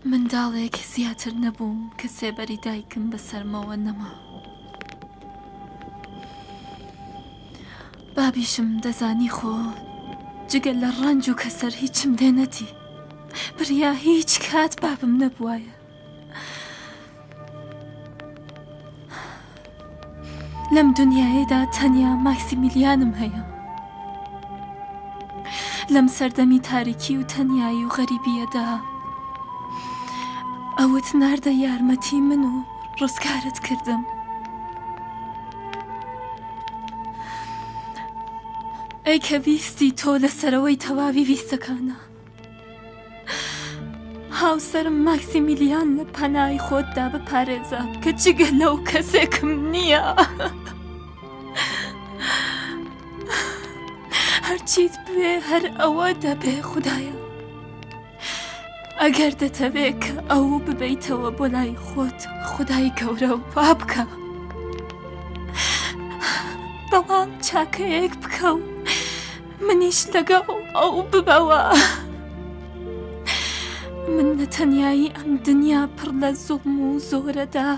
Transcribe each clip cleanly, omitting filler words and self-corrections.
منداڵێک زیاتر نەبووم کە سێبەری دایکم بەسەرمەوە نەما. بابیشم دەزانی خۆ جگە لە ڕەنج و کەسەر هیچم لێ نەدی. بریا هیچ کات بابم نەبوایە. لەم دنیایەدا تەنیا ماکسیمیلیانم هەیە. لەم سەردەمی تاریکی و تەنیایی و غەریبیەدا ئەوت ناردە یارمەتی من و ڕزگارت کردم. ئەی کە ویستی تۆ لە سەرەوەی تەواوی ویستەکانە. هاوسەرم ماکسیمیلیان لە پەنای خۆتدا بپارێزە کە جگە لەو کەسێکم نییە. هەرچیت بوێ هەر ئەوە دەبێ خودایە. ئەگەر دەتەوێ کە ئەو ببەیتەوە بۆ لای خۆت خودای گەورە و وا بکە. بەڵام چاکەیەک بکە و منیش لەگەڵ ئەو ببەوە. من لە تەنیایی ئەم دنیا پڕ لە زوڵم و زۆرەدا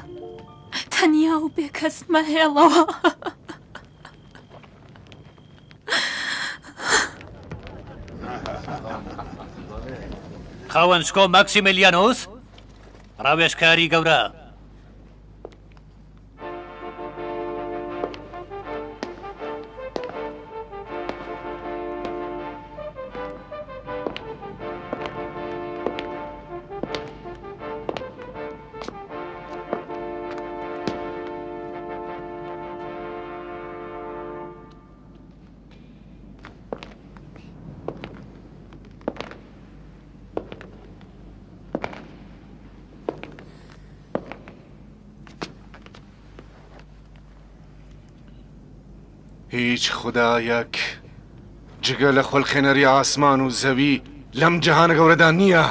تەنیا و بێکەس مەهێڵەوە. خاوەن شکۆ ماکسیمیلیانۆس، ڕاوێژکاری گەورە. هیچ خودایەک جگە لە خولقێنەری ئاسمان و زەوی لەم جەهانە گەورەدا نییە.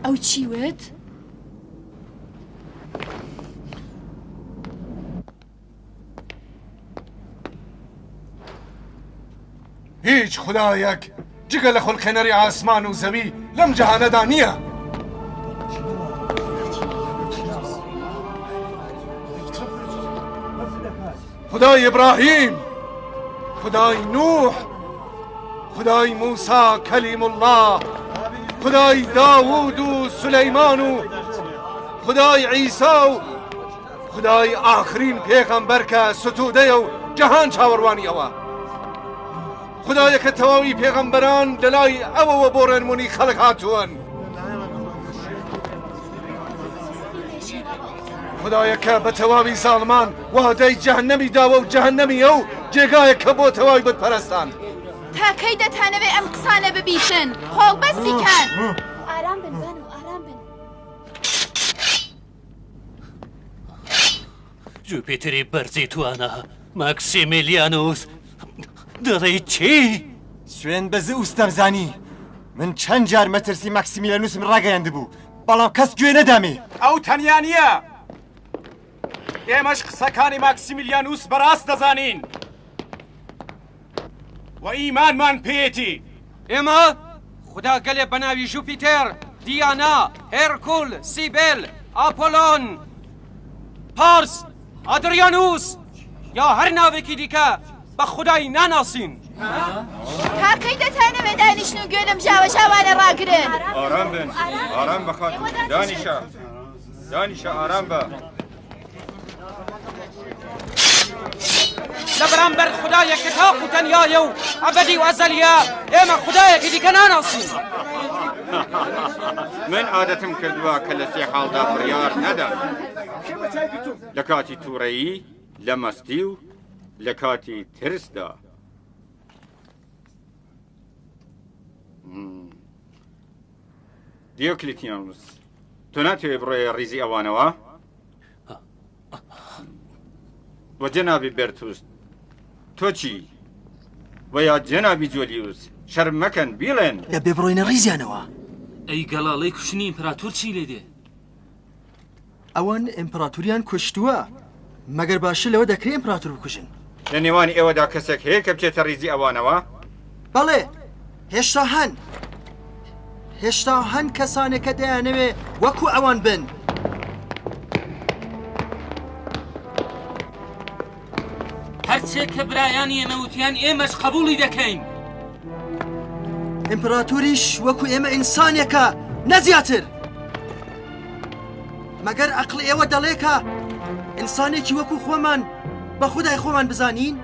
ئەو چی وت؟ هیچ خودایەک جگە لە خولقێنەری ئاسمان و زەوی لەم جەهانەدا نییە. خودای ئیبراهیم، خودای نوح، خودای موسا کەلیم اللە، خودای داوود و سولەیمان و خودای عیسا و خودای ئاخرین پێغەمبەر کە ستوودەیە و جەهان چاوەڕوانی ئەوە. خودایە کە تەواوی پێغەمبەران لەلای ئەوەوە بۆ ڕێنمونی خەڵک هاتوون. خودایە کە بە تەواوی زاڵمان وادەی جەهەنەمی داوە و جەهەنەمی ئەو جێگایەکە بۆ تەواوی بتپەرستان. تا کەی دەتانەوێ ئەم قسانە ببیسن؟ قۆڵبەستی کەن. ئارام بن بانو ئارام بن. جوپیتری بەرزی توانا ماکسیمیلیانوس دەڵێی چی؟ سوێن بە زئوس دەمزانی من چەند جار مەترسی ماکسیمیلیانوسم ڕاگەیاندبوو بەڵام کەس گوێ نەدامێ. ئەو تەنیا نییە. ئێمەش قسەکانی ماکسیمیلیانوس بەڕاست دەزانین. و ئیمانمان پێیەتی. ئێمە خودا گەلێ بە ناوی ژوپیتێر، دیانا، هێرکول، سیبێل، ئاپۆلۆن، پارس، ئادریانوس یا هەر ناوێکی دیکە بە خودای ناناسین. تا کەی دەتانەوێ دانیشن و گوێ لەم ژاوەژاوانە ڕاگرن؟ ئارام بن، ئارام بە خاتوو، دانیشە، دانیشە، ئارام بە. لە بەرامبەر خودایەک کە تاق و تەنیایە و ئەبەدی و ئەزەلیە ئێمە خودایەکی دیکە ناناسین. من عادەتم کردووە کە لە سێ حاڵدا بڕیار نەدەم لە کاتی تووڕەیی لە مەستی و لە کاتی ترسدا. دیۆکلیتیانوس تۆ ناتەوێ بڕۆیە ڕیزی ئەوانەوە؟ وە جەنابی بێرتوس تۆ چی؟ وە یا جەنابی جۆلیوس شەرم مەکەن بیڵێن. دەبێ بڕۆینە ڕیزیانەوە. ئەی گەڵاڵەی کوشتنی ئیمپراتۆر چی لێ دێ؟ ئەوان ئیمپراتوریان کوشتووە، مەگەر باشتر لەوە دەکرێ ئیمپراتور بکوژن؟ لە نێوان ئێوەدا کەسێک هەیە کە بچێتە ڕیزی ئەوانەوە؟ بەڵێ، هێشتا هەن. هێشتا هەن کەسانێک کە دەیانەوێ وەکو ئەوان بن. هەرچێک کە برایانی ئێمە وتیان ئێمەش قەبووڵی دەکەین. ئیمپراتوریش وەکو ئێمە ئینسانێکە نە زیاتر. مەگەر عەقڵی ئێوە دەڵێ کە ئینسانێکی وەکو خۆمان بە خودای خۆمان بزانین؟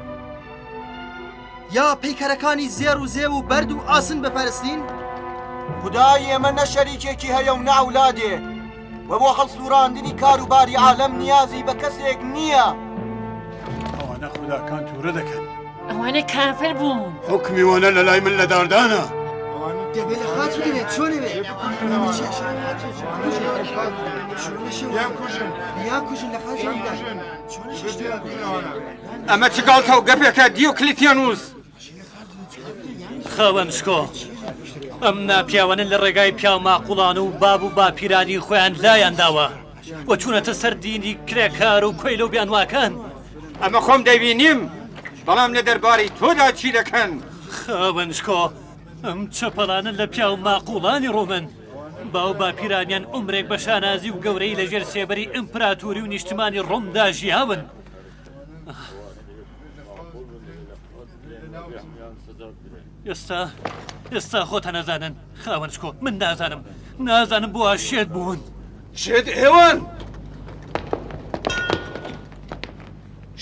یا پەیکەرەکانی زێڕ و زێو و بەرد و ئاسن بپەرستین؟ خودای ئێمە نە شەریکێکی هەیە و نە ئەولادێ و بۆ هەڵسووڕاندنی کاروباری عالەم نیازی بە کەسێک نییە. ئەوانە خوداکان توورە دەکەن. ئەوانە کافر بوون. حوکمی وانە لە لای من لە داردانە. دەبێ لە خاچ بدرێت چۆنەوێ ئەمە چ گاڵتە و گەپێکە دیۆکلیتیانوس؟ خاوەن شکۆ، ئەم ناپیاوانە لە ڕێگای پیاوماقوڵان و باب و باپیرانی خۆیان لایان داوە و چوونەتە سەر دینی کرێکار و کۆیلە و بیانواکان. ئەمە خۆم دەیبینیم، بەڵام لە دەربارەی تۆدا چی دەکەن؟ خاوەن شکۆ، ئەم چەپەڵانە لە پیاو ماقوڵانی ڕۆمن. باو باپیرانیان عومرێک بە شانازی و گەورەیی لە ژێر سێبەری ئیمپراتوری و نیشتمانی ڕۆمدا ژیاون. ئێستا ئێستا خۆتان ئەزانن خاوەن شکۆ من نازانم نازانم بۆ شێت بوون. شێت ئێوەن!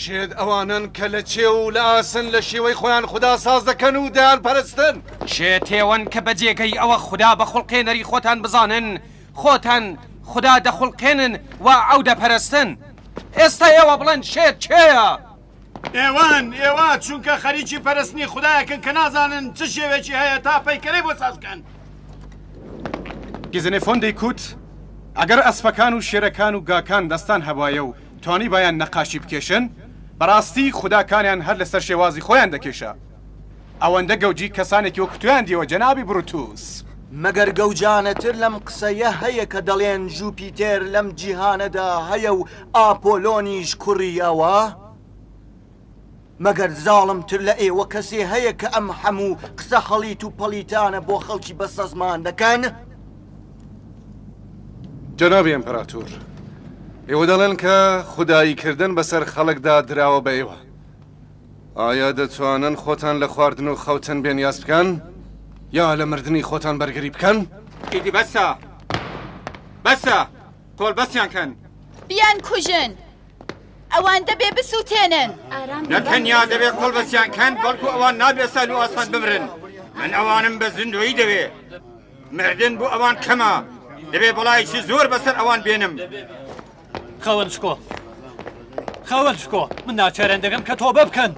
شێت ئەوانەن کە لە چێو و لە ئاسن لە شێوەی خۆیان خودا ساز دەکەن و دەیانپەرستن. شێت ئێوەن کە بە جێگەی ئەوە خودا بە خوڵقێنەری خۆتان بزانن، خۆتان خودا دەخوڵقێنن و ئەو دەپەرستن. ئێستا ئێوە بڵێن شێت کێیە؟ ئێوەن، ئێوە، چونکە خەریکی پەرستنی خودایەکن کە نازانن چ شێوێکی هەیە تا پەیکەرەی بۆ ساز بکەن. گزنفۆن دەیکوت، ئەگەر ئەسپەکان و شێرەکان و گاکان دەستان هەبوایە و توانیبایان نەقاشی بکێشن، بەڕاستی خوداکانیان هەر لەسەر شێوازی خۆیان دەکێشا. ئەوەندە گەوجی کەسانێکی وەک تۆیان دیوە جەنابی بروتوس. مەگەر گەوجانەتر لەم قسەیە هەیە کە دەڵێن ژوپیتێر لەم جیهانەدا هەیە و ئاپۆلۆنیش کوڕی ئەوە؟ مەگەر زاڵمتر لە ئێوە کەسێ هەیە کە ئەم هەموو قسە هەڵیت و پەڵیتانە بۆ خەڵکی بەسەزمان دەکەن؟ جەنابی ئیمپراتۆر، ئێوە دەڵێن کە خودایی کردن بەسەر خەڵکدا دراوە بە ئێوە. ئایا دەتوانن خۆتان لە خواردن و خەوتن بێنیاز بکەن؟ یا لە مردنی خۆتان بەرگری بکەن؟ ئیدی بەسە! بەسە! قۆڵبەستیان کەن! بیانکوژن! ئەوان دەبێ بسووتێنن. نە تەنیا دەبێ قۆڵبەستیان کەن، بەڵکو ئەوان نابێ سەهل و ئاسان بمرن. من ئەوانم بە زیندوویی دەوێ. مردن بۆ ئەوان کەمە، دەبێ بەڵایەکی زۆر بەسەر ئەوان بێنم. خاوەن شکۆ، خاوەن شکۆ، من ناچاریان دەکەم کە تۆبە بکەن.